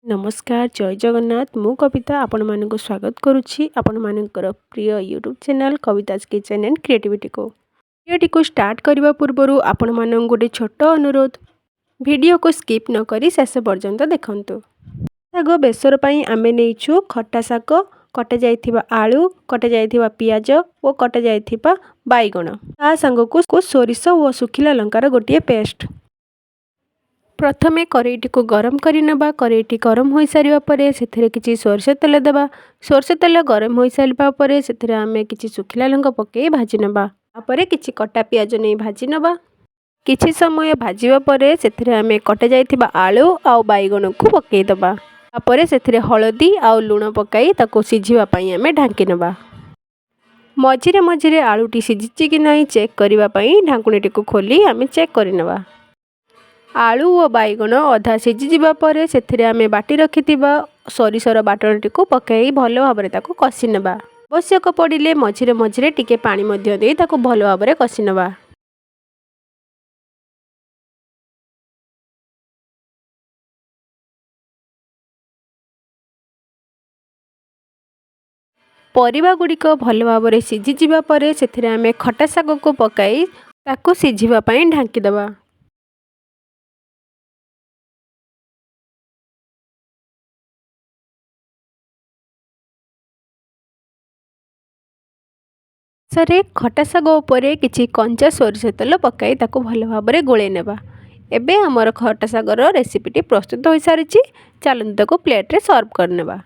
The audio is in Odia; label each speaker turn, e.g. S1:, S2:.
S1: ନମସ୍କାର, ଜୟ ଜଗନ୍ନାଥ। ମୁଁ କବିତା ଆପଣମାନଙ୍କୁ ସ୍ୱାଗତ କରୁଛି ଆପଣମାନଙ୍କର ପ୍ରିୟ YouTube channel Kavita's kitchen and କ୍ରିଏଟିଭିଟିକୁ। ଭିଡ଼ିଓଟିକୁ ଷ୍ଟାର୍ଟ କରିବା ପୂର୍ବରୁ ଆପଣମାନଙ୍କୁ ଗୋଟେ ଛୋଟ ଅନୁରୋଧ, ଭିଡ଼ିଓକୁ ସ୍କିପ୍ ନ କରି ଶେଷ ପର୍ଯ୍ୟନ୍ତ ଦେଖନ୍ତୁ। ଶାଗ ବେସର ପାଇଁ ଆମେ ନେଇଛୁ ଖଟା ଶାଗ, କଟାଯାଇଥିବା ଆଳୁ, କଟାଯାଇଥିବା ପିଆଜ ଓ କଟାଯାଇଥିବା ବାଇଗଣ, ତା ସାଙ୍ଗକୁ ସୋରିଷ ଓ ଶୁଖିଲା ଲଙ୍କାର ଗୋଟିଏ ପେଷ୍ଟ। ପ୍ରଥମେ କରେଇଟିକୁ ଗରମ କରିନେବା। କରେଇଟି ଗରମ ହୋଇସାରିବା ପରେ ସେଥିରେ କିଛି ସୋରିଷ ତେଲ ଦେବା। ସୋରିଷ ତେଲ ଗରମ ହୋଇସାରିବା ପରେ ସେଥିରେ ଆମେ କିଛି ଶୁଖିଲା ଲଙ୍କା ପକାଇ ଭାଜି ନେବା। ତାପରେ କିଛି କଟା ପିଆଜ ନେଇ ଭାଜି ନେବା। କିଛି ସମୟ ଭାଜିବା ପରେ ସେଥିରେ ଆମେ କଟାଯାଇଥିବା ଆଳୁ ଆଉ ବାଇଗଣକୁ ପକାଇଦେବା। ତାପରେ ସେଥିରେ ହଳଦୀ ଆଉ ଲୁଣ ପକାଇ ତାକୁ ସିଝିବା ପାଇଁ ଆମେ ଢାଙ୍କି ନେବା। ମଝିରେ ମଝିରେ ଆଳୁଟି ସିଝିଛି କି ନାହିଁ ଚେକ୍ କରିବା ପାଇଁ ଢାଙ୍କୁଣୀଟିକୁ ଖୋଲି ଆମେ ଚେକ୍ କରିନେବା। ଆଳୁ ଓ ବାଇଗଣ ଅଧା ସିଝିଯିବା ପରେ ସେଥିରେ ଆମେ ବାଟି ରଖିଥିବା ସୋରିଷର ବାଟଣଟିକୁ ପକାଇ ଭଲ ଭାବରେ ତାକୁ କଷି ନେବା। ଆବଶ୍ୟକ ପଡ଼ିଲେ ମଝିରେ ମଝିରେ ଟିକେ ପାଣି ମଧ୍ୟ ଦେଇ ତାକୁ ଭଲ ଭାବରେ କଷି ନେବା। ପରିବା ଗୁଡ଼ିକ ଭଲ ଭାବରେ ସିଝିଯିବା ପରେ ସେଥିରେ ଆମେ ଖଟା ଶାଗକୁ ପକାଇ ତାକୁ ସିଝିବା ପାଇଁ ଢାଙ୍କିଦେବା। ଶେଷରେ ଖଟା ଶାଗ ଉପରେ କିଛି କଞ୍ଚା ସୋରିଷ ତେଲ ପକାଇ ତାକୁ ଭଲ ଭାବରେ ଗୋଳେଇ ନେବା। ଏବେ ଆମର ଖଟା ଶାଗର ରେସିପିଟି ପ୍ରସ୍ତୁତ ହୋଇସାରିଛି। ଚାଲନ୍ତୁ ତାକୁ ପ୍ଲେଟ୍ରେ ସର୍ଭ କରିନେବା।